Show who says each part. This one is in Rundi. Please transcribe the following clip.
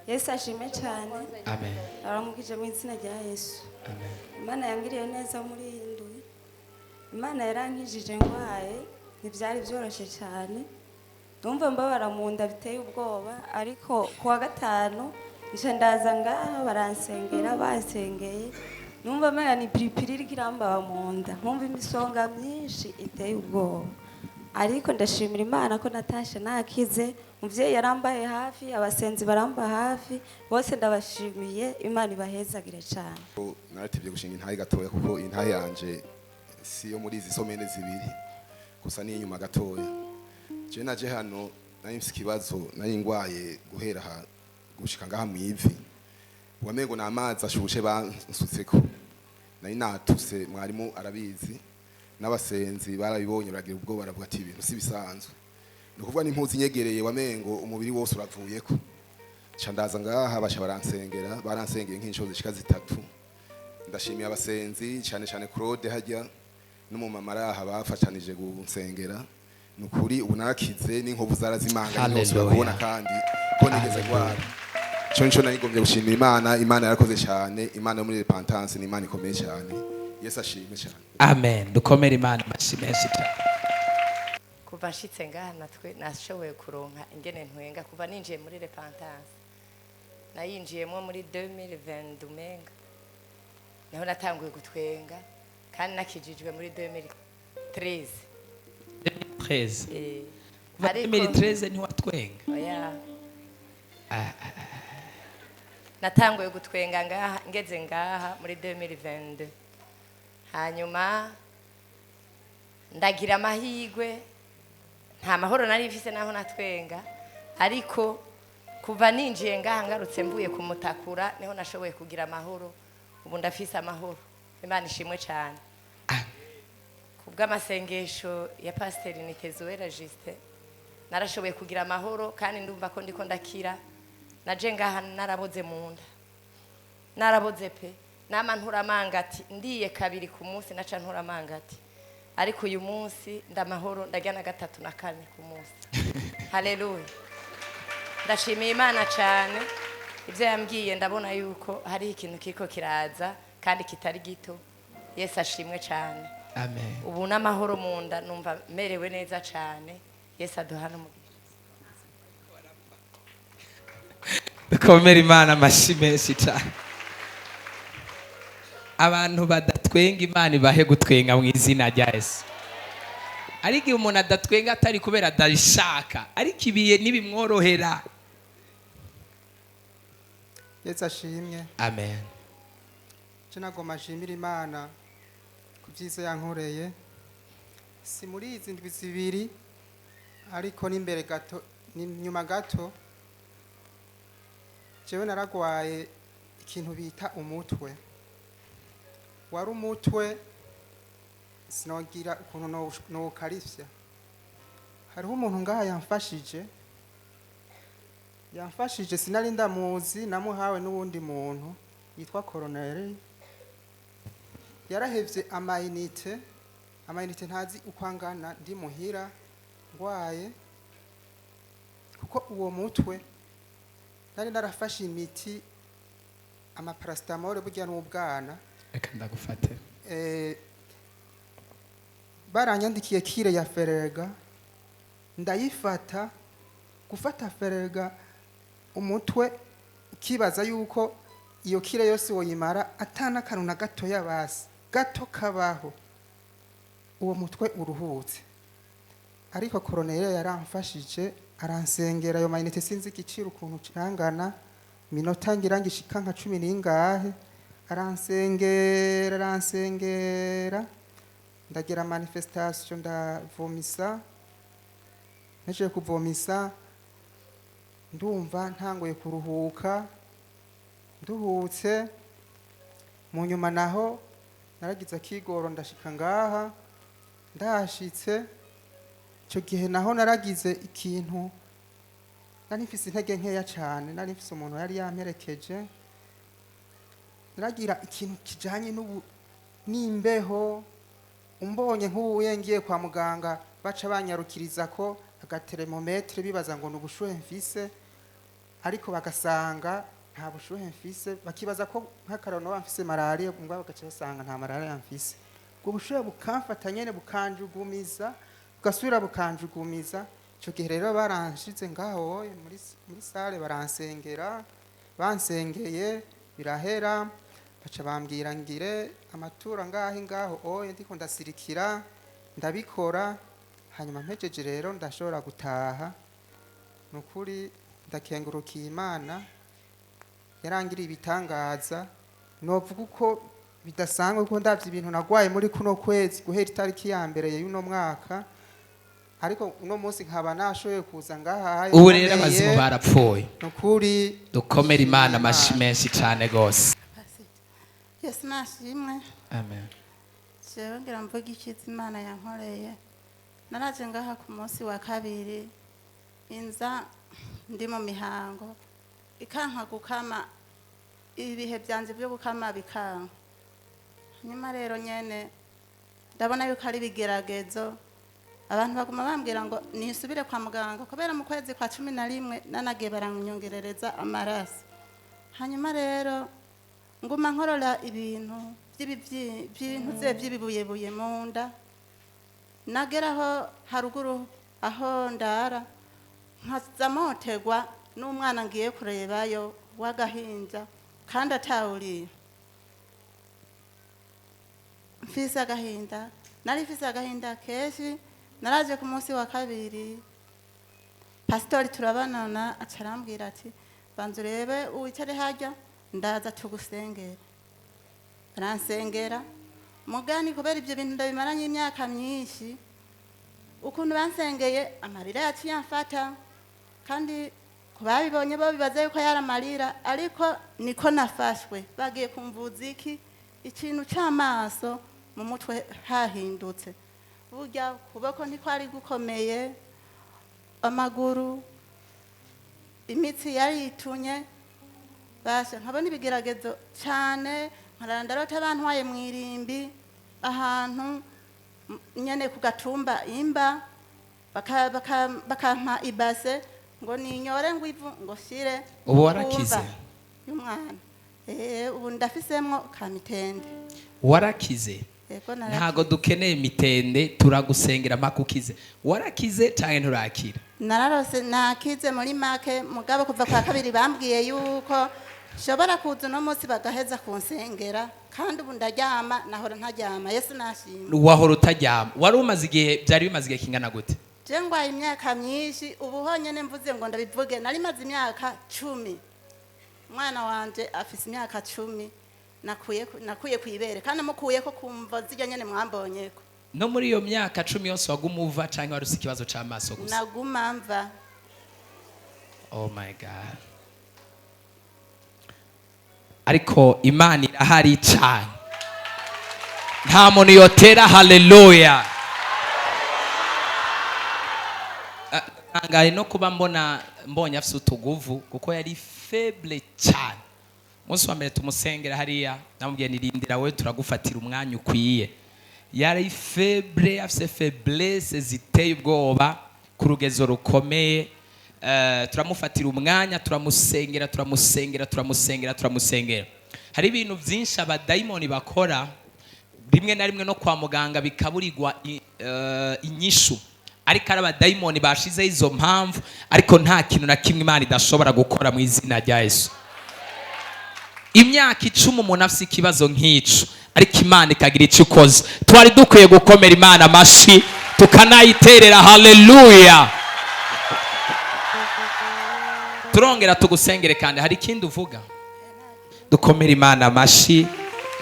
Speaker 1: Yesu ashime cyane.
Speaker 2: Amen.
Speaker 1: Aramukije mu izina rya Yesu.
Speaker 2: Amen.
Speaker 1: Imana yangiriye neza muri iyi ndwi. Imana yarankijije ndwaye, ntibyari byoroshye cyane. Numva mbabara mu nda biteye ubwoba, ariko ku wa gatanu nje ndaza ngaha baransengera, bansengeye numva mera ni piripiri iriko irambaba mu nda, nkumva imisonga myinshi iteye ubwoba. Ariko ndashimira Imana ko natashe nakize. Umuvyeyi yarambaye hafi, abasenzi baramba hafi, bose ndabashimiye. Imana ibahezagire cyane.
Speaker 3: Naratevye gushinga intahe gatoya kuko intahe yanje si yo muri izi somene zibiri gusa, ni inyuma gatoya. Je naje hano nari mfise ikibazo, nari ngwaye guhera aha gushika ngaha mw'ivi, wamengo ni amazi ashushe bansutseko. Nari natuse, mwarimu arabizi n'abasenzi barabibonye, baragira ubwoba, baravuga ati ibintu si bisanzwe. Ni ukuvuga n'impuzu inyegereye wamengo umubiri wose uravuyeko. Nca ndaza ngaha, baca baransengera, baransengeye nk'inshuro zishika zitatu. Ndashimiye abasenzi cyane cyane Claude hajya n'umumama araha bafatanije gunsengera. Ni ukuri ubu narakize n'inkovu zarazimanga
Speaker 2: Hallelujah.
Speaker 3: kubona kandi ko nigeze ndwara. Ico nico narigombye gushimira Imana. Imana yarakoze cyane. Imana yo muri repentance ni Imana ikomeye cyane. Yesu ashimwe cyane.
Speaker 2: Amen. Dukomere Imana amashyi menshi cyane.
Speaker 4: Kuva nshitse ngaha natwe nashoboye kuronka ingene ntwenga. Kuva ninjiye muri repentance, nayinjiyemo muri 2020 umenga, niho natanguye gutwenga, kandi nakijijwe muri 2013.
Speaker 2: 2013?
Speaker 4: Eh.
Speaker 2: Kuva
Speaker 4: Ariko-
Speaker 2: 2013 ntiwatwenga?
Speaker 4: Oya. Natanguye gutwenga ngaha, ngeze ngaha muri 2022. Hanyuma ndagira amahirwe, nta mahoro nari mfise naho natwenga, ariko kuva ninjiye ngaha, ngarutse mvuye kumutakura, niho nashoboye kugira amahoro. Ubu ndafise amahoro. Imana ishimwe cyane kubw'amasengesho ya Pasiteri Nitezuwera Justin. Narashoboye kugira amahoro kandi ndumva ko ndiko ndakira. Naje ngaha naraboze mu nda, naraboze pe, nama nturamanga ati ndiye kabiri ku munsi naca nturamanga ati, ariko uyu munsi ndamahoro, ndarya na gatatu na kane ku munsi. Haleluya! Ndashimiye Imana cyane. Ibyo yambwiye ndabona yuko hariho ikintu kiriko kiraza kandi kitari gito. Yesu ashimwe cyane.
Speaker 2: Amen.
Speaker 4: Ubu n'amahoro mu nda, numva merewe neza cyane. Yesu aduha n'umugisha.
Speaker 2: Dukomere Imana amashyi menshi cyane. Abantu badatwenga, Imana ibahe gutwenga mu izina rya Yesu. Ariko igihe umuntu adatwenga atari kubera adabishaka, ariko ibihe ntibimworohera.
Speaker 5: Yesu ashimwe.
Speaker 2: Amen.
Speaker 5: Je nagomba nshimira Imana ku byiza yankoreye, si muri izi ndwi zibiri, ariko n'imbere gato, ni nyuma gato. Jewe naragwaye ikintu bita umutwe. Wari umutwe sinogira ukuntu nowukarifya. Hariho umuntu ngaha yamfashije, yamfashije, sinari ndamuzi, namuhawe n'uwundi muntu yitwa Koroneri. Yarahevye amayinite, amayinite ntazi uko angana, ndi muhira ngwaye, kuko uwo mutwe nari narafashe imiti, amaparasitamole, burya n'ubwana.
Speaker 2: Reka ndagufate.
Speaker 5: Baranyandikiye cure ya Efferalgan, ndayifata. Gufata Efferalgan, umutwe ukibaza yuko iyo cure yose woyimara atana akantu na gatoya basi gato kabaho, uwo mutwe uruhutse. Ariko koroneri yaramfashije, aransengera. Ayo mayinite sinzi igiciro ukuntu kirangana, minota ngira ngishika nka cumi n'ingahe, aransengera, aransengera, ndagira manifestation, ndavomisa. Ntejeje kuvomisa, ndumva ntanguye kuruhuka, nduhutse. Mu nyuma naho naragize akigoro, ndashika ngaha. Ndahashitse icyo gihe naho naragize ikintu, nari mfise intege nkeya cyane, nari mfise umuntu yari yamperekeje. Naragira ikintu kijanye n'ubu n'imbeho. Umbonye nk'ubu ngiye kwa muganga, baca banyarukiriza ko aga thermomètre, bibaza ngo ni ubushuhe mfise. Ariko bagasanga nta bushuhe mfise, bakibaza ko nk'akarorero noba mfise malariya, mugabo bagaca basanga nta malariya mfise. Ubwo bushuhe bukamfata nyene, bukanjugumiza, bugasubira bukanjugumiza. Ico gihe rero baranshize ngaho muri salle, baransengera. Bansengeye birahera, baca bambwira ngire amaturo ngahe ngaho oye ndiko ndasirikira, ndabikora. Hanyuma mpejeje rero ndashobora gutaha. Ni ukuri ndakengurukiye Imana yarangiriye ibitangaza. Novuga uko bidasanzwe, kuko ndavye ibintu nagwaye muri kuno kwezi guhera itariki ya mbere y'uno mwaka, ariko uno munsi nkaba nashoboye kuza ngaha.
Speaker 2: Ubu rero abazimu barapfuye.
Speaker 5: Ni ukuri.
Speaker 2: Dukomere Imana amashyi menshi cyane rwose.
Speaker 6: Yesu nashimwe.
Speaker 2: Amen.
Speaker 6: Jewe ngira mvuge icyiza Imana yankoreye. Naraje ngaha ku munsi wa kabiri, inza ndi mu mihango, ikanka gukama, ibihe byanjye byo gukama bikanka. Nyuma rero nyene ndabona yuko ari ibigeragezo. Abantu baguma bambwira ngo nisubire kwa muganga, kubera mu kwezi kwa 11 nanagiye baranyongerereza amaraso. Hanyuma rero nguma nkorora ibintu by'ibintu by'ibibuyebuye mu nda. Nageraho haruguru aho ndara, nkaza motegwa n'umwana ngiye kurebayo w'agahinja kandi atawuriye. Mfise agahinda, nari mfise agahinda kenshi. Naraje ku munsi wa kabiri, pasitori turabanana, aca arambwira ati: "Banza urebe, wicare harya, ndaza tugusengera." Baransengera mugani, kubera ibyo bintu ndabimaranye imyaka myinshi, ukuntu bansengeye amarira yaciye amfata. Kandi ku babibonye bo bibaza yuko yari amarira, ariko niko nafashwe. Bagiye kumvuza iki ikintu cy'amaso, mu mutwe hahindutse, burya ukuboko ntikwari gukomeye, amaguru imitsi yaritunye. Basha nkabona ibigeragezo cyane, nkarara ndarota bantwaye mu irimbi ahantu nyene ku gatumba imba, bakampa ibase ngo ninyore ngo ivu ngo shire
Speaker 2: Ubu warakize?
Speaker 6: kumva y'umwana. Ubu ndafisemwo kamitende.
Speaker 2: Warakize?
Speaker 6: Yego, narakize.
Speaker 2: Ntago dukeneye imitende, turagusengera mpaka ukize. Warakize cyangwa nturakira?
Speaker 6: Nararose, nakize muri make. Mugabo kuva kwa kabiri bambwiye yuko nshobora kuza uno munsi bagaheza kunsengera, kandi ubu ndaryama, nahora ntaryama. Yesu nashimwe.
Speaker 2: Wahora utaryama? Wari umaze igihe, byari bimaze igihe kingana gute?
Speaker 6: Je ngwaye imyaka myinshi. Ubu honyene mvuze ngo ndabivuge, nari maze imyaka 10. Umwana wanje afise imyaka 10. Nakuye kwibere kandi mukuyeko kumva zirya nyene mwambonyeko.
Speaker 2: No muri iyo myaka 10 yose waguma uva, cyangwa wari ufite ikibazo cy'amaso gusa?
Speaker 6: Naguma mva.
Speaker 2: Oh my God! Ariko Imana irahari cyane. Nta muntu yotera haleluya? Ntangaye no kuba mbona mbonye afite utuguvu, kuko yari faible cyane. Umunsi wa mbere tumusengera hariya, namubwiye nirindira we, turagufatira umwanya ukwiye. Yari faible, afite faiblesse ziteye ubwoba ku rugezo rukomeye. Turamufatira umwanya, turamusengera, turamusengera, turamusengera, turamusengera. Hari ibintu byinshi abadayimoni bakora, rimwe na rimwe no kwa muganga bikaburirwa inyishu, ariko ari abadayimoni bashizeho izo mpamvu. Ariko nta kintu na kimwe Imana idashobora gukora mu izina rya Yesu. Imyaka 10 umuntu afite ikibazo nk'ico, ariko Imana ikagira icyo ikoze. Twari dukwiye gukomera Imana amashyi, tukanayiterera haleluya. Turongera tugusengere. Kandi hari ikindi uvuga? Dukomere Imana amashyi.